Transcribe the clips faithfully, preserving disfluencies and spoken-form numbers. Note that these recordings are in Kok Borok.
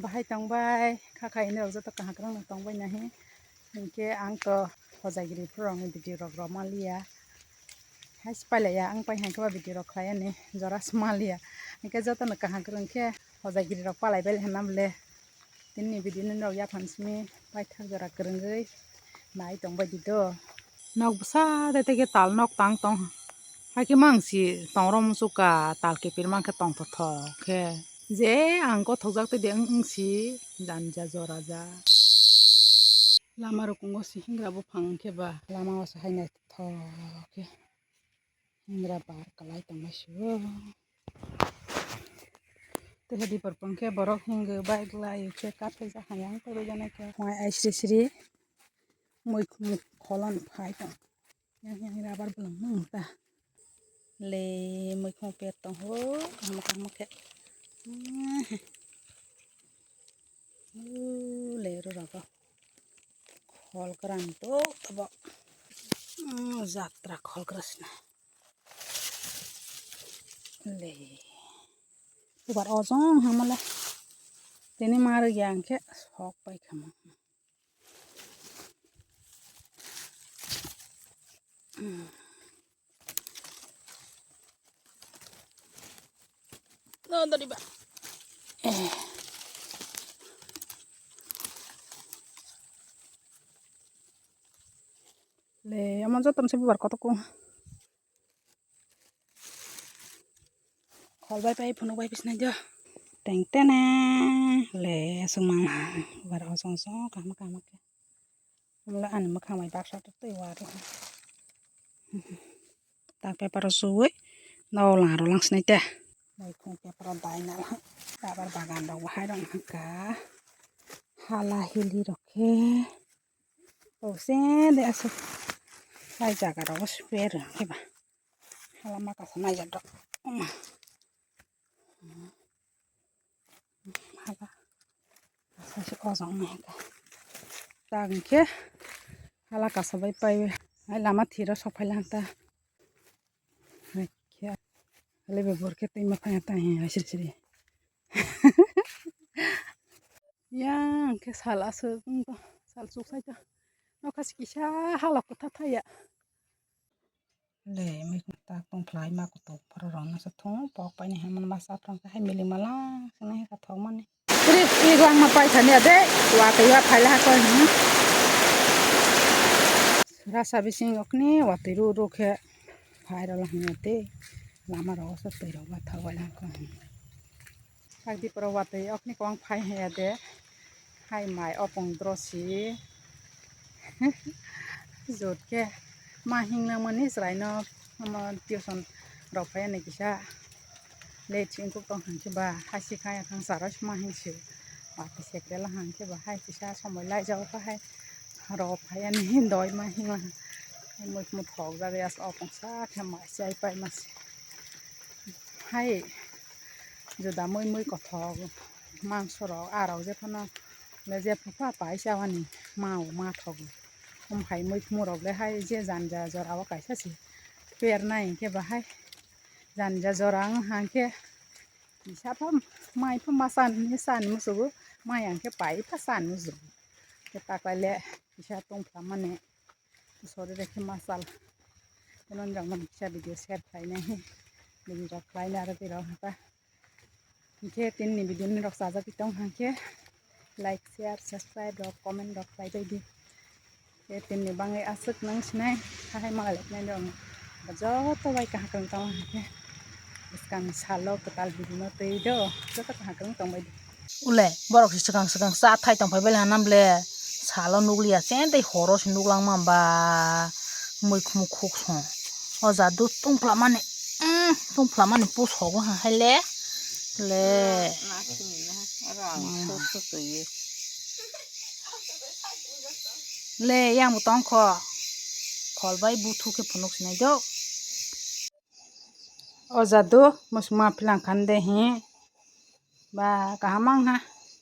Bahai tongbai, kha kha ini rok joto kaham kwrwng no tongbai nahi. Hinkhe ang to hojagiri phuru rokni video rok rwma liya. Hai se pailaiya, ang pai hai khe ba video rok khlai ani, jora se ma liya. Hinkhe joto no kaham kwrwng khe hojagiri rok palai bai hwnna bole. Tini video ni rok yaphang simi paithak jora kwrwngwi nai tongbai di do. Nok bwsa de tei khe tal nok tang tong. Hakhe mang si tong rom muchuk ka tal kepir mang khe tong thotho khe. Je ang gothok jak tei de wng wng si janja jora ja. Lama rok wng o si hingra buphang khe ba lama o se hai naithothok khe. Hingra bar kalai tongmai sio. Tei dipor pang khe borok hingo bike lai khe kaphai jak hayang kwrwi jani khe. Mai ai sri sri mui khum kholon phai tong. Yang yang rabar belum nung ta. Le mui khum per tong ho kaham kaham khe. Le ro rago. Khol kwran to abo. Jatra khol kwrasna. Le. Ubar ojong hamale. Tini mar yang khe sok pai khama. No, dori ba. Eh. Le, amo joto se bubar kotor ko. Khol bai pai phunuk bai bisnai jo. Teng tene le sumang bar osong osong kaham kaham khe. Amla ani mwkhang bai baksa tok tei wari. Tak paper o suwi no lang ro lang sinai te. Bai khung paper o dai na lang. Rubber bagan rok bahai rok hwnkha. Hala hili rok khe. O se de aswk. Bai jaga rok o swer khe ba. Hala ma kasa nai jak rok. Hala. Asa se ojong nai ka. Tak hwnkhe hala kasa bai pai. Ai lama thiro sok phai lang ta. Hai khe. Hali be bor khe twi ma phai ta hi hai siri siri. Yang khe sal aswk wng tong, sal chuk sai tong. Nokha se kisa halok kwtha thaya. Le, mui tak tong phlai ma kutuk phoro rok no se thung pok pai ni hwnmani ma sa phrang khe hai milik mala se nai kha thok mani. Sri sri rang ma pai thani ade, wa tei wa phai la ha koi hmm. Rasa bising okni wa tei ru ru khe phai rok la hwnwi ade. Lama rok se twi rok ma thok bai la koi hmm. Sak di poro watwi okni kwbang phai haya de. Hai mai opong drosi. Jot khe ma hinglangmani chwraino omo tuition rok phai ani kisa late si wngkuk tong hwn khe ba hai si kha ya thang charo si ma hing si. Watwi sekre la hwn khe ba hai kisa somoi lai jago kha hai rok phai ani doi ma hingla. Mui mui thok jagwi as opong sa khe mai chai pai ma se. Hai juda mui mui kothok mangso rok a rok je phano le je phupha pai chawani ma o ma thogo. Omo hai mui khumui rok le hai je janja jora o kaisa se per nai hwnkhe ba hai janja jora wng ha hwnkhe kisa pha mai pha ma chani chani musugo mai hwnkhe pai pha chani musugo. Khe taklai le kisa tongphla mani. Sorry rekhe masal. Tei non jang non kisa video share khlainai. Video rok khlainai aro tei rok hata. Hingkhe tini ni video ni rok chajagwi tong hangkhe like, share, subscribe rok, comment rok khlai bai di. Tei tini ni bangwi aswk nang sinai. Hahai malai leknai rok joto bai kaham tong hangkhe. Bwskang salo kwtal video no twi do. Joto kaham tong bai di. Ule, borok se swkang swkang cha thai tong phai bai lana bwle. Salo nukliya, chen tei horo se nuklang ma ba. Mui khumui khuk song. O jadu tungphla mani, mm, tungphla mani pusogo ha hai le. Le. Le, yang bo tong kho. Khol bai buthu khe phunuk sinai do. O jadu, musu ma philang khan de hi. Ba, kaham ang ha.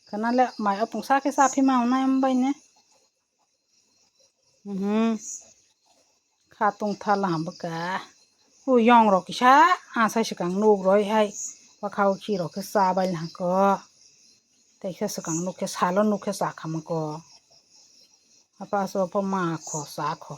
Khana le mai opung sa khe sa phi ma unai am bai ne. Mhm. Kha tung tha la ham bwkha. U yong rok kisa, a sai swkang nuk roi hai. Bwkha o khi rok khe sa bai lang ko. Tei khe swkang nuk khe salo nuk khe cha kha mung ko. Apa so pho ma kho cha kho.